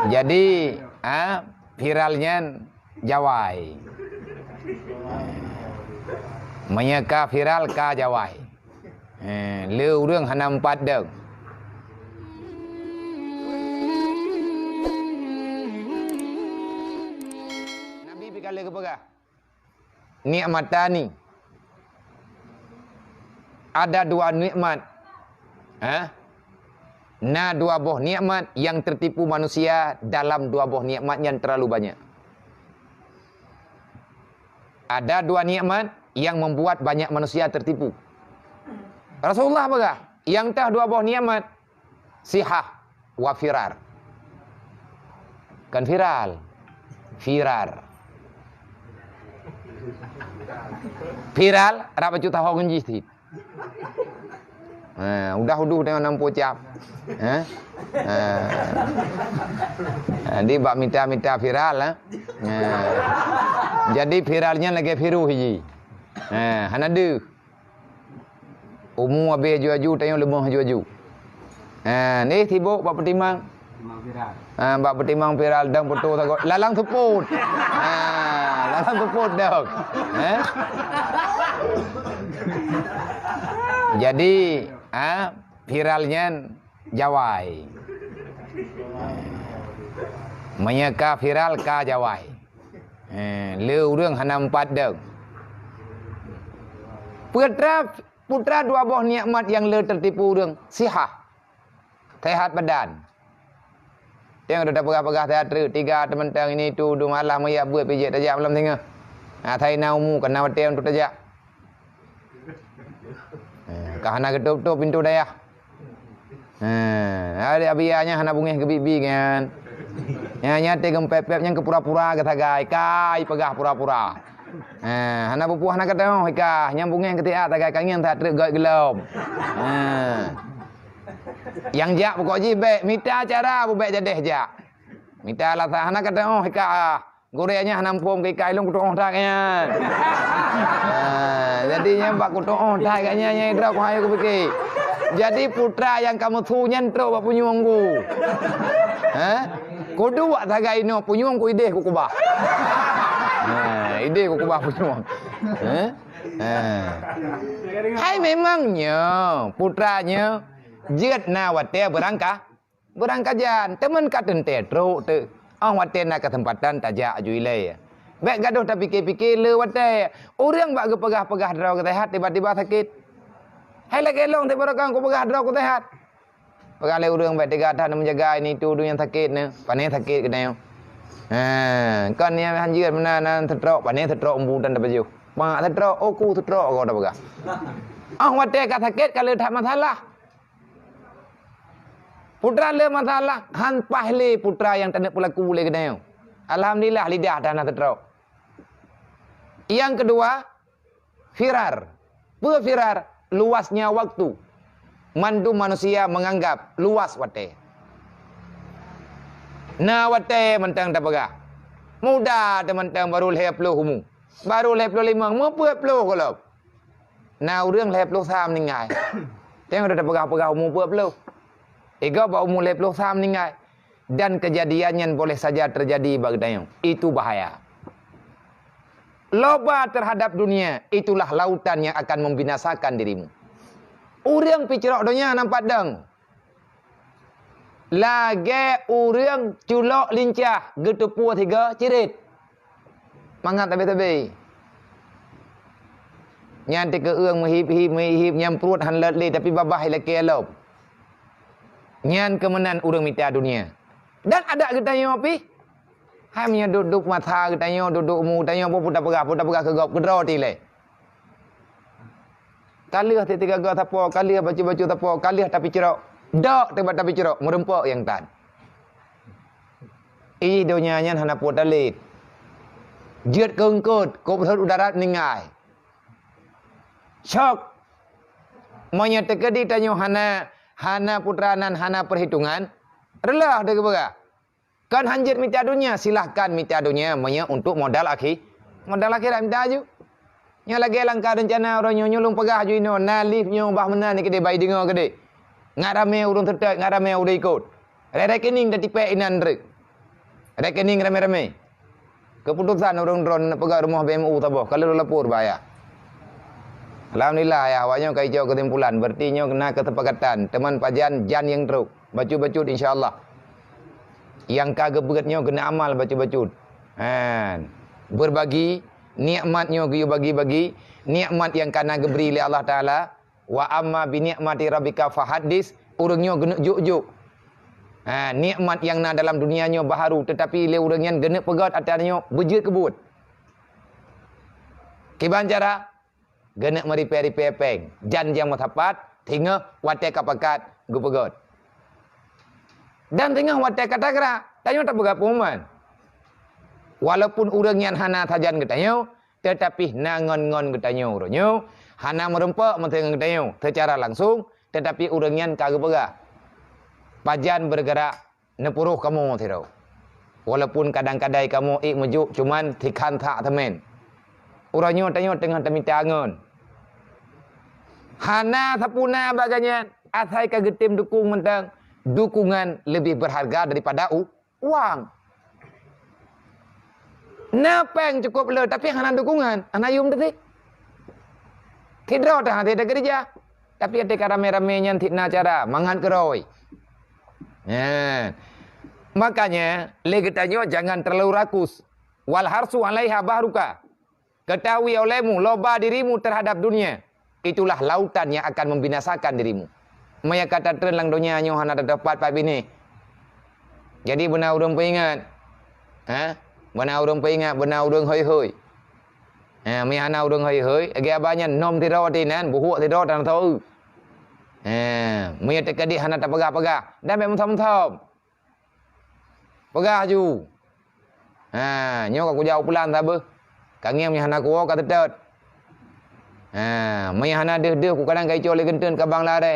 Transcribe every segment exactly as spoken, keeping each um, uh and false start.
Jadi, ha, viral nyan jawai. Meunyoe ka viral, ka jawai. Eh, le ureuëng hana meupat dong. Nabi pih ka lheueh geupeugah, "Nikmatani." Ada dua nikmat. Ha? Na dua boh nikmat yang tertipu manusia dalam dua boh nikmat yang terlalu banyak. Ada dua nikmat yang membuat banyak manusia tertipu. Rasulullah peugah, yang tah dua boh nikmat, sihah wa firar. Kan viral. Firar. Viral, rab bacut tahong jih sit. Ha, udah uduh dengan nampu cap. Ha? Ha. Jadi bak mita-mita viral, ha. Ha. Jadi viralnya lagi virus ji. Ha, hana deuh. Umu habéh aju-aju, tanyoe leumoh aju-aju. Ha, ni sibuk bak peutimang. Peutimang viral. Ha, bak peutimang viral dan foto sagot. Lalang seupôt. Ha, lalang seupôt dong. Ha? Jadi, ha, viral nyan jawai. Meunyoe ka viral, ka jawai. Eh, le ureuëng hana meupat dong. Putra, putra dua boh nikmat yang le tertipu ureuëng, sihah. Sehat badan. Nyang udah peugah-peugah sehat treuk, tiga teumantang ini tu, du malam meujak buet pijék tajak malam singoh. Nah, sai na umu, kana watée untuk tajak. Eh, ka hana geutôp-tôp pintoe dayah. Ha, adik Abia nyan hana beungéh keu bibi kan. Nyan, nyan teuh geumpép-pép nyan keu pura-pura geusagai, kai peugah pura-pura. Ha, hana pupuih hana kateuh ikah, nyan beungéh keu tiat sagai kangieng that treuk gét geulom. Ha. Nyang jak pokok jih bék mita cara bubék jadéh jak. Mita alasan hana kateuh ikah. Gurée nyan hana muphom keu ikai lôn kutuoh that nyan. Ha, jadi nyan bak kutuoh that nyan, nyan droe kuhai kupike. Jadi putra nyang ka meusu nyan trok bak punyueng ku. Ha? Kuduek sagai inoe punyueng ku idéh kukubah. Ha, idéh kukubah punyueng. Ha? Ha. Hai memang nyoe putra nyoe jeuet na watée beurangka Beurangkajan, teuma ka teuntée trok teuh. Óh watée na keuseumpatan tajak aju ilée. Bék gadôh tapike-pike le watée. Ureuëng bak geupeugah-peugah droe geusehat tiba-tiba sakét. Hai lagée lôn tiba rokang kupeugah droe kuseuhat. Peugah lé ureuëng bék teuga that meujaga ini tu ureuëng nyang sakét nyoe. Pane sakét keunoe. Ha, kon nyang hanjeuet meunan nan seutrok, pane seutrok umbu tan tapajoh. Mak seutrok, oh ku seutrok kau tapeugah. Óh watée ka sakét ka le that masalah. Putra le masalah, han paih lé putra nyang taneuk peulaku lé geutanyoe. Alhamdulillah, lidah dah na seutrok. Nyang keudua, firar. Peue firar? Luasnya waktu. Mandum manusia menganggap luas watée. Na watée mantong tapeugah. Muda teuh mantong baru lhée ploh umu. Baru lhée ploh limong, meupeuet ploh gohlom. Na ureuëng lhée ploh sa meuninggai. Teuh udah tapeugah-peugah umu peuet ploh. Igob bak umu lhée ploh sa meuninggai. Dan kejadian nyan boleh saja terjadi bak geutanyoe. Itu bahaya. Loba terhadap dunia, itulah lautan yang akan membinasakan dirimu. Ureuëng picrok donya nampak dong. Lagée ureuëng culok lincah geuteupue sigoe ciret. Mangat tabe-tabe. Nyan teuh keu ureuëng meuhib-hib, meuhib-hib, nyang pruet han lôt lé, tapi babah ilakée lom. Nyan keuh meunan ureuëng mita dunia. Dan adak geutanyoe pih, hai meunyoe duek-duek masa geutanyoe, duek-duek umu geutanyoe, peue tapeugah, peue tapeugah keu gob, keudroe tilée. Ka lheueh teuh teugaga sapo, ka lheueh bacut-bacut sapo, ka lheueh tapicrok. Dok teuh bak tapicrok, meurumpok nyang tan. Ih, donya nyan hana puet talét. Jeuet keu eungkot, kôb rhot u darat meuninggai. Syok. Meunyoe teukeudi tanyoe hana, hana putra nan hana peuhitongan, reuloh teuh geupeugah. Kan hanjeuet mita donya, silahkan mita donya meunyoe untuk modal akhi-, modal akhirat mita aju. Nyoe lagée langkah reuncana uroe nyoe, nyoe lôn peugah aju inoe, na live nyoe bah meunan keudeh bai deungoe keudeh. Ngat ramé ureuëng seutôt, ngat ramé ureuëng ikot. Re-rekening tatipék inan treuk. Rekening ramé-ramé. Keuputosan ureuëng droeneuh peugah rumoh B M U saboh, ka lheueh lapor bak ayah. Alhamdulillah, ayah, awak nyoe ka ijok keusimpulan, berarti nyoe na keusepakatan, teuma pajan jan nyang trok. Bacut-bacut, insya Allah. Nyang ka geubeuet nyoe keuneuk amal bacut-bacut. Han. Berbagi, nikmat nyoe geuyue bagi-bagi, nikmat nyang ka na geubri lé Allah Taala, "Wa amma bi ni'mati rabbika fahaddits," ureuëng nyoe geuneuk jok-jok. Ha, nikmat nyang na dalam dunia nyoe baharu, teutapi lé ureuëng nyan geuneuk peugét atra nyoe beujeuet keu buet. Kiban cara? Geuneuk meuripée-ripée péng, jan nyang meusapat, singoh watée ka pakat geupeugét. Dan singoh watée ka tagra, tanyoe tapeugah pengumuman. Walaupun ureuëng nyan hana sajan geutanyoe, teutapi na ngon-ngon geutanyoe uroe nyoe, hana meurumpok meuteungoh geutanyoe seucara langsung, teutapi ureuëng nyan ka geupeugah, "Pajan beureugarak neupuroh kamoe sidroe. Walaupun kadang-kadai kamoe ék meujok, cuman sikhan that teumén." Uroe nyoe tanyoe teungoh tamita ngon. Hana sapeue na bak geuhnyan, asai ka geutem dukong mantong, dukungan leubeh beurharga daripada u-, uang. Na péng cukup le, tapi hana dukungan, hana yum teusi. Sidroe teuh hase teukeurija, tapi até ka ramé-ramé nyan sit na cara mangat keurôi. Nyan. Makanya, lé geutanyoe jangan terlalu rakus. "Wal harsu alaiha bahruka." Ketahui olehmu loba dirimu terhadap dunia, itulah lautan yang akan membinasakan dirimu. Meunyo ka tatreun lam donya nyoe hana teutoh pat-pat binéh. Jadi beuna ureuëng peuingat. Ha? Beuna ureuëng peuingat, beuna ureuëng hôi-hôi. Ha, meunyo hana ureuëng hôi-hôi, lagée abah nyan nom sidroe teuh inan, buhok sidroe tan tho. Ha, meunyo teukeudeh hana tapeugah-peugah, dan bék meusom-som. Peugah ju. Ha, nyoe ka kujak u pulan sabe. Ka ngieng meunyo hana kuwoe ka teutot. Ha, meunyo hana deuh-deuh ku kadang ka icok lé geunteuen ka bang laré.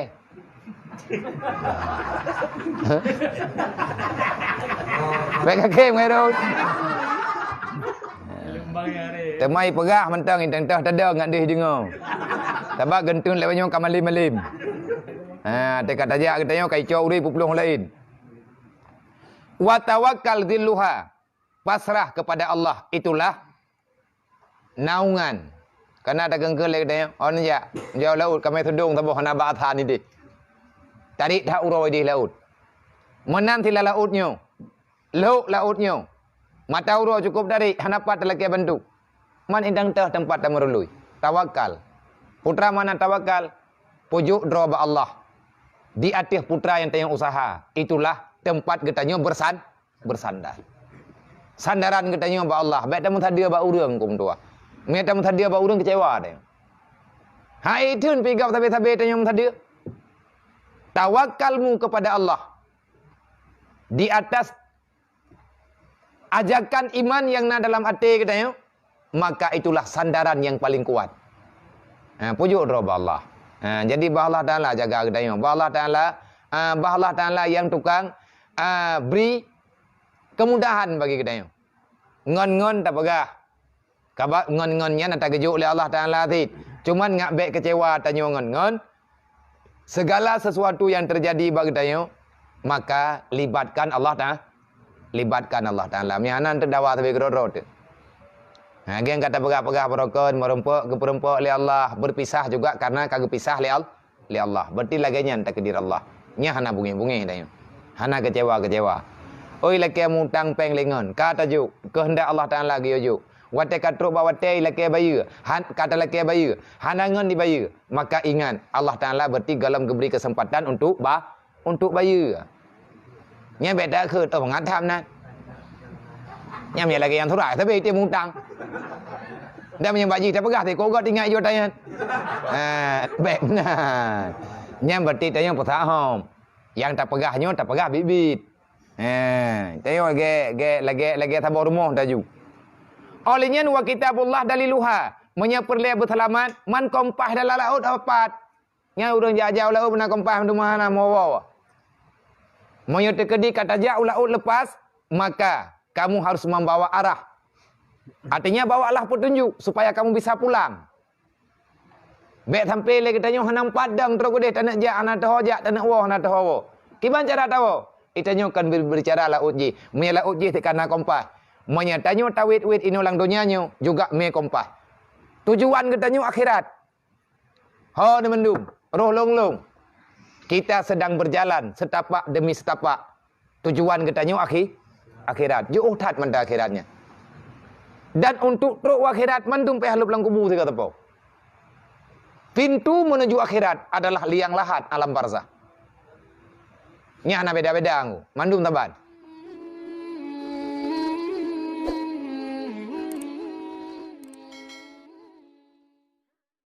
Bék ka kém ngai rot. Teuma ipeugah mantong inteng teuh tadong ngat deuh deungoe. Sabab geunteuen lewat nyoe ka malem-malem. Ha, teuka tajak geutanyoe ka icok ureuëng peupuloh laén. "Wa tawakkal dzilluha," pasrah kepada Allah, itulah naungan. Kana takeungkeue lé geutanyoe, "Oh, neujak, jauh laôt, kamé seudong saboh hana bak asa nideh." Tarék that uroe ideh laôt. Meunan sila laôt nyoe, lhok laôt nyoe. Mata uroe cukup tarék, hana pat talakée bantu. Man idang teuh teumpat tameurului. Tawakal. Putra mana tawakal? Pujok droe bak Allah. Di ateueh putra nyang tanyoe usaha, itulah teumpat geutanyoe bersan-, bersandar. Sandaran geutanyoe bak Allah, bék tameusadeue bak ureuëng, keu meutuah. Meunyo tameusadeue bak ureuëng, keucewa tanyoe. Hai theun pih gob sabe-sabe tanyoe meusadeue. Tawakalmu kepada Allah di atas ajakan iman nyang na dalam até geutanyoe, maka itulah sandaran nyang paling kuat. Ha, pujok droe bak Allah. Ha, jadi bak Allah Taala jaga geutanyoe. Bak Allah Taala, ha, bak Allah Taala nyang tukang, ha, bri kemudahan bagi geutanyoe. Ngon-ngon tapeugah, kaba-, ngon-ngon nyan tageujok lé Allah Taala cit. Cuman ngat bék keucewa tanyoe ngon-ngon. Segala sesuatu yang terjadi bak geutanyoe, maka libatkan Allah Ta-, libatkan Allah Taala. Meuhana teudawa sabe keudroe-droe teuh. Ha, geng ka tapeugah-peugah beurokon, meurumpok, geupeurumpok lé Allah, berpisah juga karena ka geupisah lé Al-, lé Allah. Berarti lagée nyan takdir Allah. Nyan hana bungéh-bungéh tanyoe. Hana keucewa-keucewa. Oi lakée mutang péng lé ngon, ka tajok, keuheundak Allah Taala geuyue jok. Watée ka trok bak watée ilakée bayeue, han-, ka talakée bayeue, hana ngon dibayeue, maka ingat, Allah Taala berarti golom geubri keuseumpatan untuk ba-, untuk bayeue. Nyan bék takheun, oh, mangat tham nan. Nyan meunyo lagée nyang surat, sabe item utang. Dan meunyo bak jih tapeugah, teuka gét ingat jih tanyan. Ha, bék meunan. Nyan berarti tanyoe peusahom. Nyang tapeugah nyoe, tapeugah biet-biet. Ha, tanyoe lagée, lagée, lagée saboh rumoh taju. Óh lheueh nyan, "Wa kitabullah daliluha." Meunyo peureulée beuseulamat, man kompah dalam laôt apat. Nyan ureuëng jak-jak u laôt meunan kompah teuma hana meuwoe. Meunyo teukeudi ka tajak u laôt lepas, maka kamu harus membawa arah. Artinya, bawalah petunjuk supaya kamu bisa pulang. Bék sampai lé geutanyoe hana meupadang trok udeh taneuk jak hana teuho jak, taneuk woe hana teuho woe. Kiban cara tawoe? Tanyoe kan ber-, berbicara laôt jih. Meunyoe laôt jih teuk kana kompas. Meunyoe tanyoe tawét-wét inoe lam donya nyoe juga mé kompas. Tujuan geutanyoe akhirat. Ho ni mandum, roh lôn-lôn. Kita sedang berjalan setapak demi setapak. Tujuan geutanyoe akhi-, akhirat. Jiôh that mantong akhirat nyan. Dan untuk trok u akhirat mandum payah lôb lam kubu sigoe teupeu. Pintu menuju akhirat adalah liang lahat alam barzah. Nyan hana beda-beda ngon mandum saban.